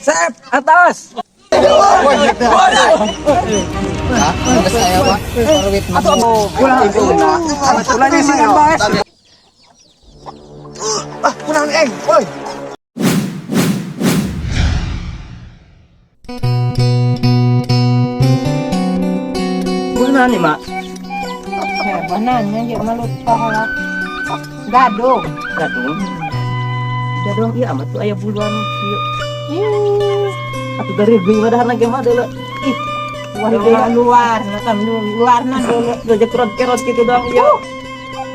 Sep, atas. Ulah, ulah sih bae. Ah, kunaon eng? Woi. Buah nih, Mak? Ya, nanya ya malu lah. Gadung. Gadung. Gadung iya amat tuh aya buluan ieu. Ih, Atuh dari geung ladahar ge mah deuleu. Ih, wah di luar, nah kan luar na dulu. Gajah kerot-kerot gitu doang ieu.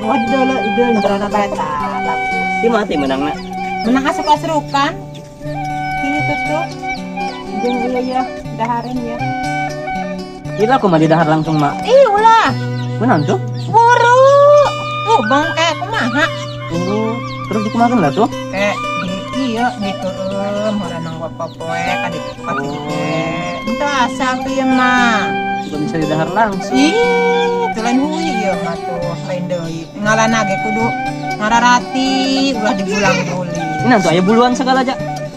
Wah di dulu itu berana bata. Di mana sih menangna? Menang asup asrukan. Ini tuh tuh. Jeung iya ya, dahareun ya. Gila aku mah di dahar langsung, Mak. Ih, ulah. Menang tuh. Buru. Tuh bangke kumaha? Oh, terus dikumahakeun lah tuh. Kayak di iya di keum ora nang popoe ka di pati gede. Itu asal tuh ya mah. Juga bisa di dahar langsung. Ih, itu lain hui ieu mah tuh, lain deui. Ngalana ge kudu ngararati ulah dibulang-buling. Ini tuh aya buluan segala aja.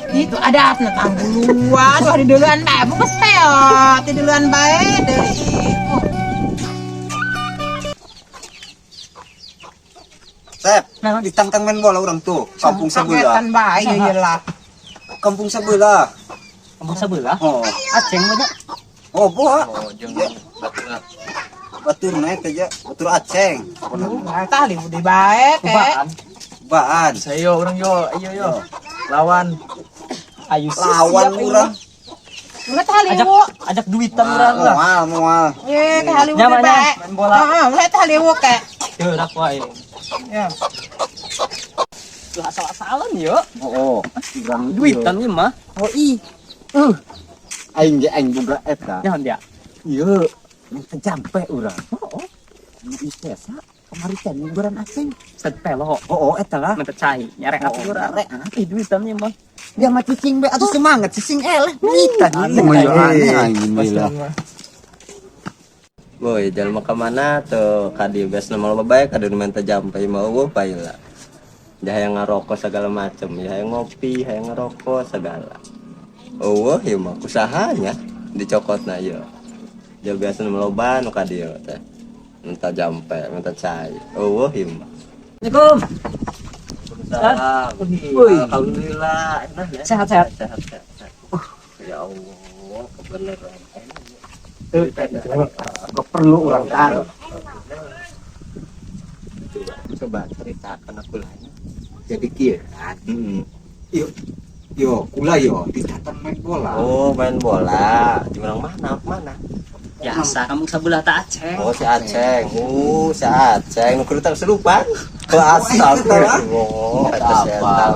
Itu ada na buluan, ulah diduluan bae, bungkus peot, diduluan bae deui. Oh, Sep, ditantang main bola orang tuh, kampung sebelah. kagetan bae ieu lah. Kampung sebelah. Kampung sebelah. Oh, Aceng banyak. oh boa. Oh, jeung Batur na eta ja, batur Aceng. Tah lieu deui bae ke. Cobaan. Baan. Saya orang yo, ayo yo. Lawan. Ayo sih, Lawan siap, urang. Ulah tah Ajak lieu. ajak duitan urang lah. Moal, moal. Ye, tah lieu Nyaman, bae. main bola. Heeh, ulah tah lieu ke. Gerak wae. Ya. Lah asal-asalan yo. Oh, urang Duitan ieu mah. Oh, ih. Aing ge aing boga eta. Nyaho dia. Ieu, minta jampe urang. Oh, oh. Nu desa kamari teh nyuguran Aceng. Set pelo. Oh, oh eta lah. Minta cai, nyarek Oh, atuh urang. nyarek. Ih duitan ieu mah. Dia mah cicing be atuh semangat cicing eleh duitan. Aneh, Aneh aing lah. Boy, jalma ka mana tuh kadi biasa nama loba bae kadi nu minta jampe mah eueuh paila. Ya hayang ngarokok segala macem, ya hayang ngopi, hayang ngerokok segala. Eueuh ieu mah kusahanya dicokotna ieu. Dia biasa nama loba nu ka dieu teh. Minta jampe, minta cai. Eueuh ieu mah. Assalamualaikum. Salam. Wih. Alhamdulillah, enak ya. Sehat-sehat. Sehat, sehat, sehat. Ya Allah, kebenaran. Gak perlu urang taruh. Coba, coba ceritakan aku lagi. Jadi kieu kan. Yo, yo kula yo ditantang main bola. Oh, main bola. Di mana mana? Mana? Biasa kampung sebelah tak Aceng. Oh, si Aceng. Si Aceng. Nu kudu serupan. Oh, astagfirullah. Eta setan.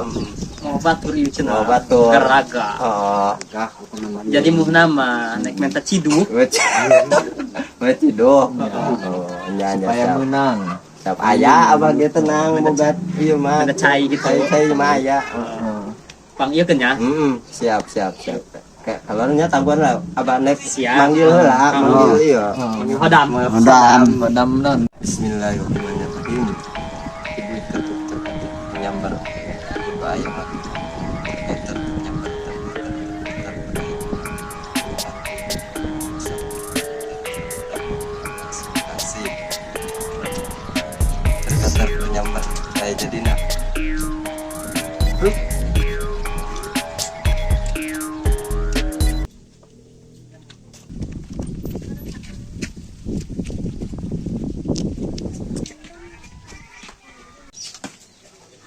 Mau batur ieu cenah. Mau batur. Geraga. Oh. Gah, aku namanya. Jadi mu nama naik minta ciduh. Wecido. Oh, nya nya. Supaya siap. menang. Siap aya abah ge tenang boga ieu mah. Minta cai gitu. Cai cai mah aya. Pang ieu keun nya. Heeh, siap siap siap. Kayak kalau nya tangguhan lah abah nek Siap. manggil heula, manggil ieu. Manggil hodam. Hodam, hodam non. Bismillahirrahmanirrahim. Ibu tertutup menyambar ibu ayam ter menyambar kasih terkata menyambar saya jadi nak.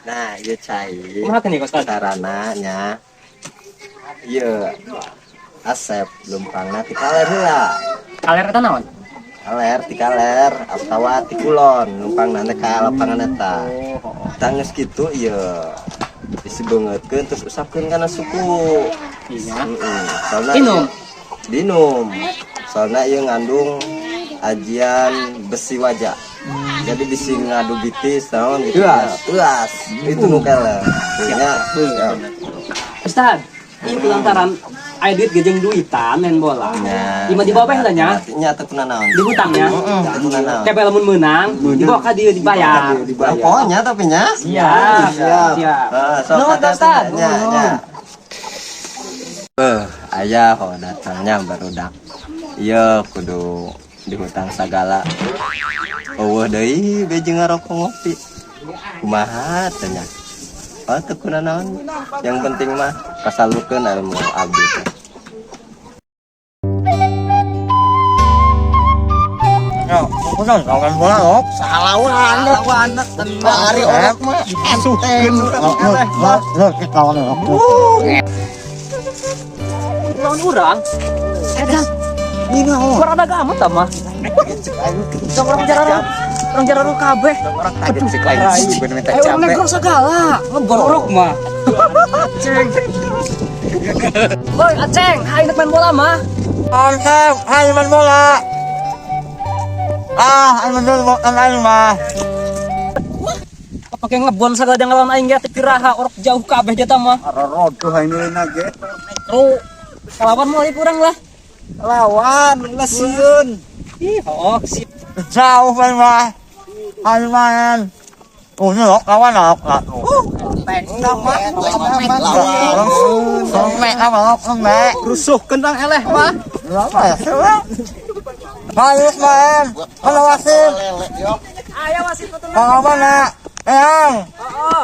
Nah, iya cai. Kumaha keun ieu Ustaz? Sarananya iya Asep lumpangna ti kaler heula. Kaler eta naon? Kaler ti kaler atawa ti kulon lumpangna teh ka lapangan eta. Tangges kitu ieu disebeungeutkeun terus usapkeun kana suku. Iya. Heeh. Soalna Inum. Dinum. Soalna ieu ngandung ajian besi waja. Jadi bisi ngadu bitis naon gitu. Teuas. Teuas. Itu nu keler. Nya. Siap. Ustaz, ieu lantaran aya duit gejeng duitan main bola. Nya. Ieu mah dibawa bae heula nya. Nya teu kunanaon. Di hutangnya. Heeh, teu kunanaon. Kepe lamun meunang, dibawa ka dieu dibayar. Pokoknya tapi nya. Siap. Siap. Siap. Ah, sok Nuhun, hati-hati, Ustaz. nya, nya. Ayah kalau datangnya barudak. Iya kudu dihutang segala. Eueuh deui beje ngarokok ngopi. Kumaha teh nya? Oh, teu kunanaon. Yang penting mah kasalurkeun ilmu abdi teh. Lawan bola lok. Salawan. Lawan tenang. Orok mah enteng. Lawan urang. Edan. Kurang ada amat mah. Orang jarang orang jarang kabeh. Orang kaget sih lain. Bener minta Eh orang capek. negro segala, ngeborok mah. Aceng. Woi, Aceng, hai nak main bola mah. Mantap, hai main bola. Ah, aing main bola aing mah. Pakai ngebon segala yang lawan aing ge teu piraha orok jauh kabeh dia mah. Rodoh aing nilai ge. Negro. Lawan mau kurang lah. Lawan, lah sieun. Ih, oh, sip. Jauh main mah. Aing main. Oh, ini lok lawan lok. Rusuh kentang eleh mah. Harus main, kalau wasit, Ayo wasit betul. kalau mana, eyang. Oh,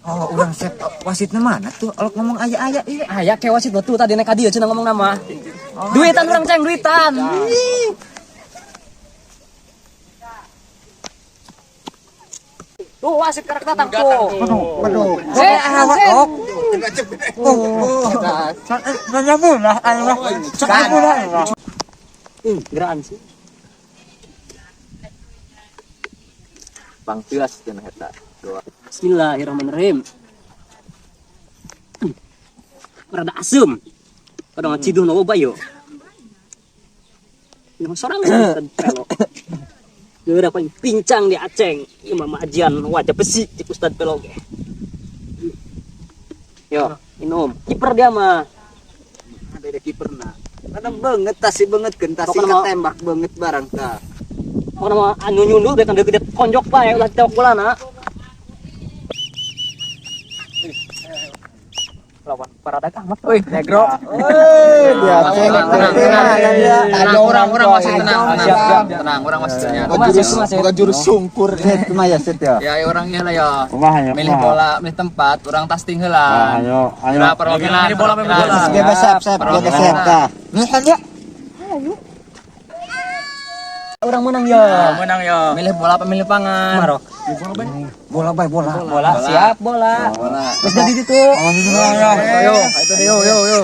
Oh, orang set wasitnya mana tuh? Kalau ngomong ayah-ayah iya. Aya ke wasit betul tadi naik ka dieu cenah ngomong nama. Duitan urang Ceng, duitan. Ih. Tuh wasit karek datang tuh. Aduh, Eh, awak Ceng. ok. Nanya lah, ayo lah. Lah. Geraan sih. Bang tias cenah eta. Doa. Bismillahirrahmanirrahim. Rada asem. Kadang ciduh na bayo. Yang sorang sih pelo. Geura paling pincang di Aceng. Ieu mah ajian wajah besi cik Ustad Pelo ge. Yo, minum. Kiper dia mah. Beda kiperna. Karena banget tasi banget kan tasi Pokoknya mah- ketembak banget barang ta. Pokoknya mah anu nyundul bekan gede konjok bae ulah tewak bola na. Lawan para dagang amat. Woi, negro. Dia Tenang, tenang, tenang. Tenang, orang-orang masih tenang, tenang. Siap, siap. Tenang, orang masih tenang. Kumaha, jurus sungkur. Set kumaha set ya. Ya, orangnya lah ya. Kumaha ya? Milih bola, milih tempat, orang tasting heula. Ayo, ayo. Nah, perwakilan, bola, bola. Bebas sep, sep, bebas sep tah. Nih kan ya. Orang menang ya. Menang ya. Milih bola apa milih pangan? Marok. Bola bae bola. Bola, siap bola. Bola. Wis jadi itu. Ayo, itu deh, yo, yo, yo.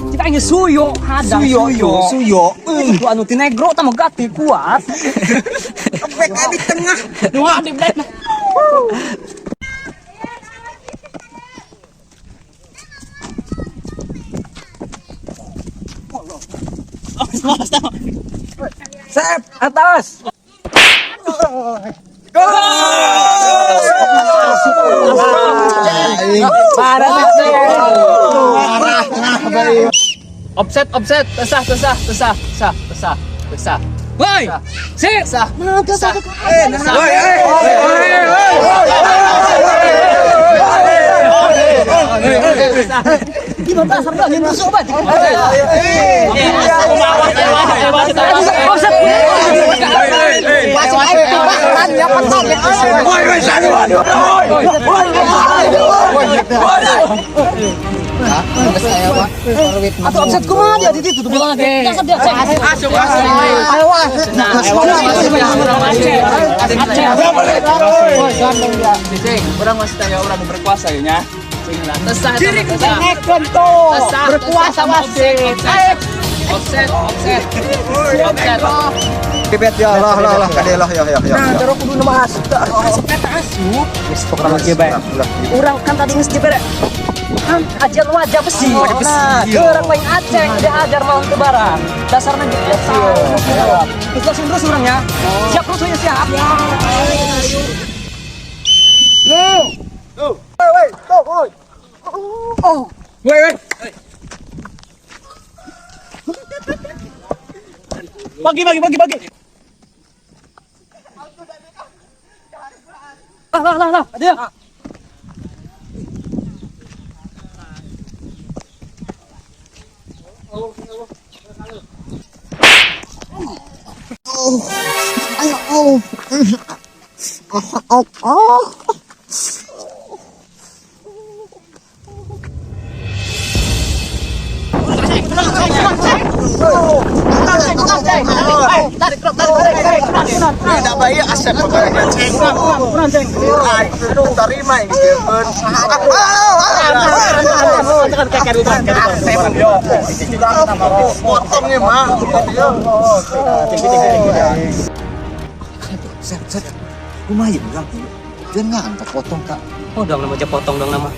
Kita ingin suyo, hadang suyo, Suyo. Itu anu ti negro tah mah gati kuat. Back di tengah. Dua di black. Sep atas. Offset, offset, tesah, tesah, tesah, tesah, tesah, tesah. Woi, sip. Tesah. Tesah. Gimana sampai angin rusuk ba? Offset. Atau offset kumaha dia di situ tuh bola ge. Dasar dia cek. Ayo wasit. Cing, urang masih tanya orang berkuasa ya nya. Cing lah. Tesah Ciri kesengekeun tuh. Berkuasa wasit. Offset, offset. Offset. Pipet ya lah lah lah kade lah ya ya ya. Nah, cara kudu nama asup teh. Asup eta asup. Geus pokona mah kieu bae. Urang kan tadi geus dibere. Kan ajar wajah besi. Nah, geurang paling aceng diajar mau teu barang. Dasarna ge eta. Terus langsung terus urang ya. Siap rusuhnya siap. Woi, woi. Bagi bagi bagi bagi. Lah lah lah lah. Dia. Tidak baik asep pokoknya ceng. Terima ini keun. Potongnya mah. Set set. Kumaha ieu urang ieu? Jangan ngantok potong kak. Oh, dong nama aja potong dong nama.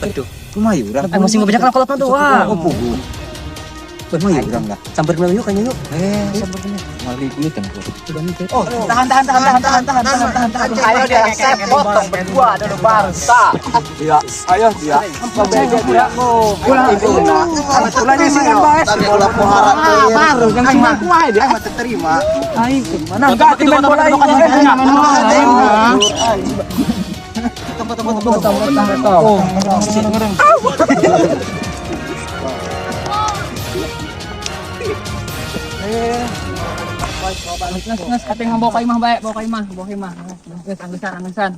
Aduh. Kumaha ieu urang? Masih ngebejakan kolotna doang. Oh pugu. Kumaha ieu urang lah? Samper dulu yuk kayaknya yuk. Samper mali kulit kan. Oh, tahan tahan tahan tahan tahan tahan tahan tahan tahan. Ayo dia saya potong berdua dulu bangsa. Dia, ayo dia. Dia. Ulah sih bae. Bola pohara Baru kan cuma kuah dia. Aing mah terima. Aing mana enggak tim main bola ini. Nges nges kateng mah bawa ka imah bae, bawa ka imah, bawa ka imah. Nges anggesan anggesan.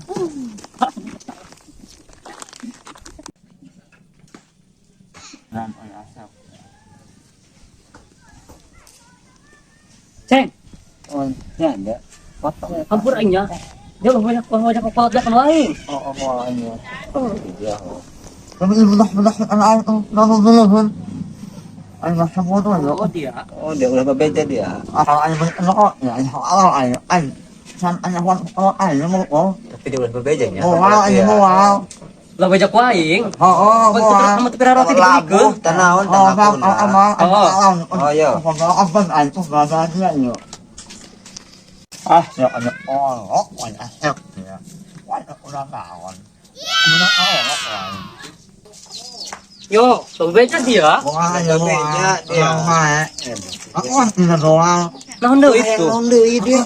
Ceng, Oh, nya ada. Potong. hampur aing nya. Dia banyak banyak kolot kan lain. Oh, oh, ini. Iya. Oh dia. Oh, dia udah bebeja dia. Tapi dia udah bebeja nya. Lah bejak waing. Oh, tepi roti Labuh tanaon tanakuna. Oh, iya. Yo, bebeja dia. Bebeja dia. Naon deui itu? Naon deui dia?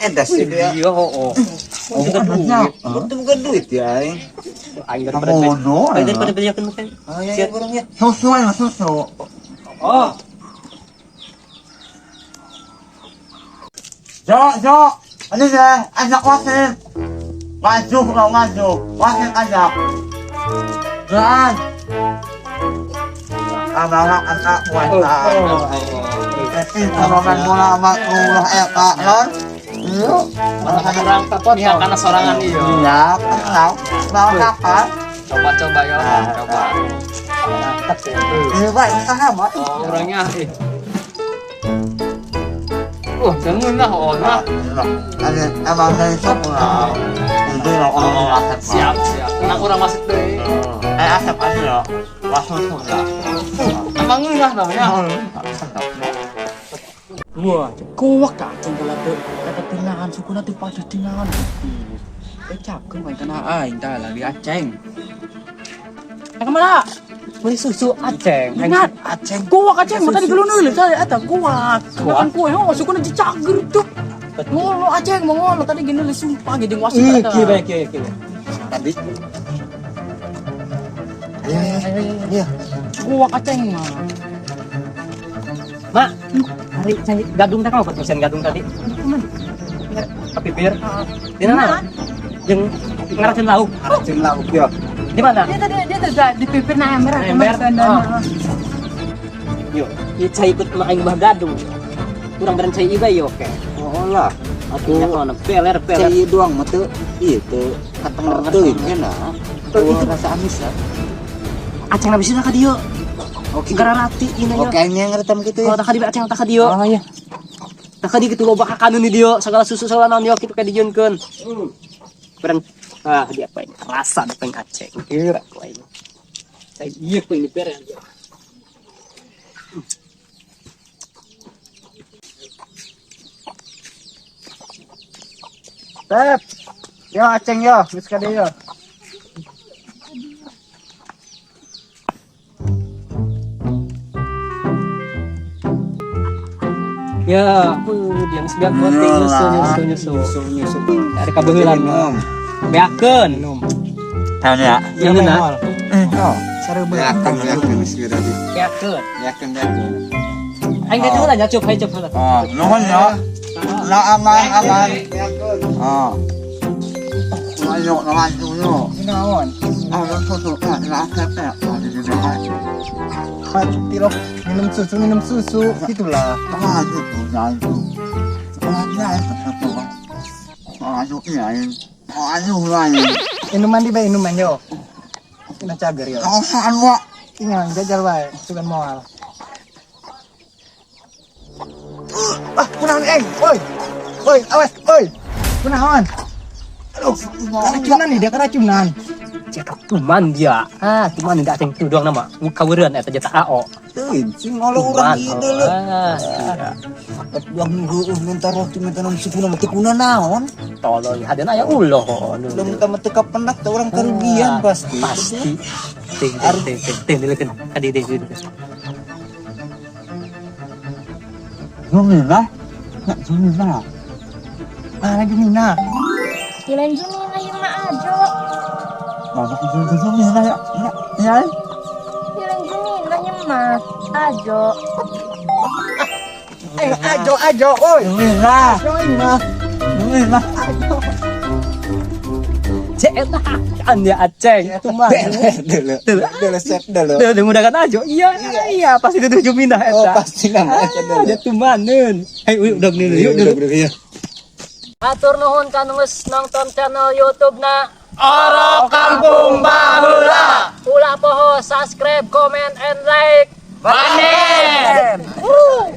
Edas sih dia. Iya, oh. Oh, juga duit. Untung bukan duit ya aing. Aing daripada aing daripada bejakeun mah. Oh iya, iya kurang ya. Susu. Oh, Jo, ini deh, anak wasit. Maju kalau maju, wasit anak. Dan, anak anak wanita. Jadi kalau main bola sama ulah eta non, iya. Orang pihak karena sorangan iya. Iya, kenal, mau apa? Coba-coba ya, coba. Iya, baik, sama. Oh, orangnya eh. Wah, jangan lah, oh nah. Ada emang dari sok lah. Itu yang orang asep. Siap, siap. Tenang orang masuk deh. Asep aja ya. Langsung sudah. Emang enggak namanya. Wah, kuak tak aceng kalau tuh kata tinangan suku nanti pada tinangan. Cakep main kena aing dah lagi aceng. kemana? Beli susu aceng. Ingat aceng. Kuak aceng, mata digelunul tadi eta kuak. Kuak kue, oh suku nanti cager tuh. Ngolo aceng, mau ngolo tadi gini lu sumpah gini wasit Ih, eta. kieu bae kieu kieu. Tadi. Ayo, ayo, ayo. Kuak aceng mah. Mak, hari cai gadung teh kamu mesin gadung tadi. Ke pipir. Di mana? Jeung ngaracun lauk. Racun lauk ya. Di mana? Dia tadi di pipir na ember. Ember. Oh. Yo, ieu cai ikut mah aing bah gadung. Kurang beren cai iba yo oke. Oh lah. Aku nyaho peler peler. Cai doang mah teu ieu teu katenger teuing enak. Tuh rasa amis lah. Aceng na bisa ka dieu. Oke. Gararati ieu nya. Oke nya ngeretam gitu Kalau ya. tak ka dieu aceng tak ka dieu. Oh iya. Tak ka dieu kitu loba kakanun di dieu segala susu segala naon dieu kitu ka dijieunkeun. Beren ah dia apa ini rasa peng aceng. Geura ku aing. Cai ieu ku ini beren. Tep. Yo aceng yo, geus ka dieu yo. Ya, dia geus beak penting nyusu nyusu nyusu. Nyusu nyusu. Ada kabeuheulan. Minum. Beakeun. Tanya. Yang ngeunah. Oh, Beakeun beakeun geus geura di. Beakeun. Beakeun beakeun. Aing teh heula nya cup, aing cup heula. Oh, nuhun yo. Nah, aman aman. Oh. Ayo, maju yo. Naon? Ah, susu, nah, nah, Tilok minum susu gitulah. Maju, maju. Maju, maju, maju. Minuman di bae minuman yo. Kena cager yo. Oh, anu. Ingat jajal bae, sugan moal. Ah, kunaon eh? Oi. Oi, awas, oi. Kunaon? Aduh, keracunan nih dia keracunan. Cetok tuman dia. Ah, tuman tidak aceng tu doang nama. Kaweureun eta jeta AO. Teuing sing ngolo urang ieu deuleu. Ah, iya. Buang heueuh minta roti minta naon sukuna mah teu kuna naon. Tolol hadena aya uloh. Udah minta mah teu kapenak teh urang kerugian pasti. Pasti. Ting ting ting ting dileukeun. Ka di di. Jumina. Nak Jumina. Ah, lagi Mina. Lain Jumina ieu mah Ajo. Mana Jumina ya? Ya. Lain Jumina ieu mah Ajo. Eh, ajo ajo, oi. Jumina. Ajo ini mah. Jumina. Cek eta kan dia aceng tuman. Deuleu. Deuleu set deuleu. Deuleu mudakan ajo. Iya, iya, pasti itu Jumina Oh, eta. pasti nama eta Ah, deuleu. dia tumaneun. Hey, udah dulu yuk Udah, dulu. udah, iya. Atur nuhun kanu geus nonton channel YouTube na Orok Kampung Baheula. Ulah poho subscribe, comment, and like. Banen. Woo.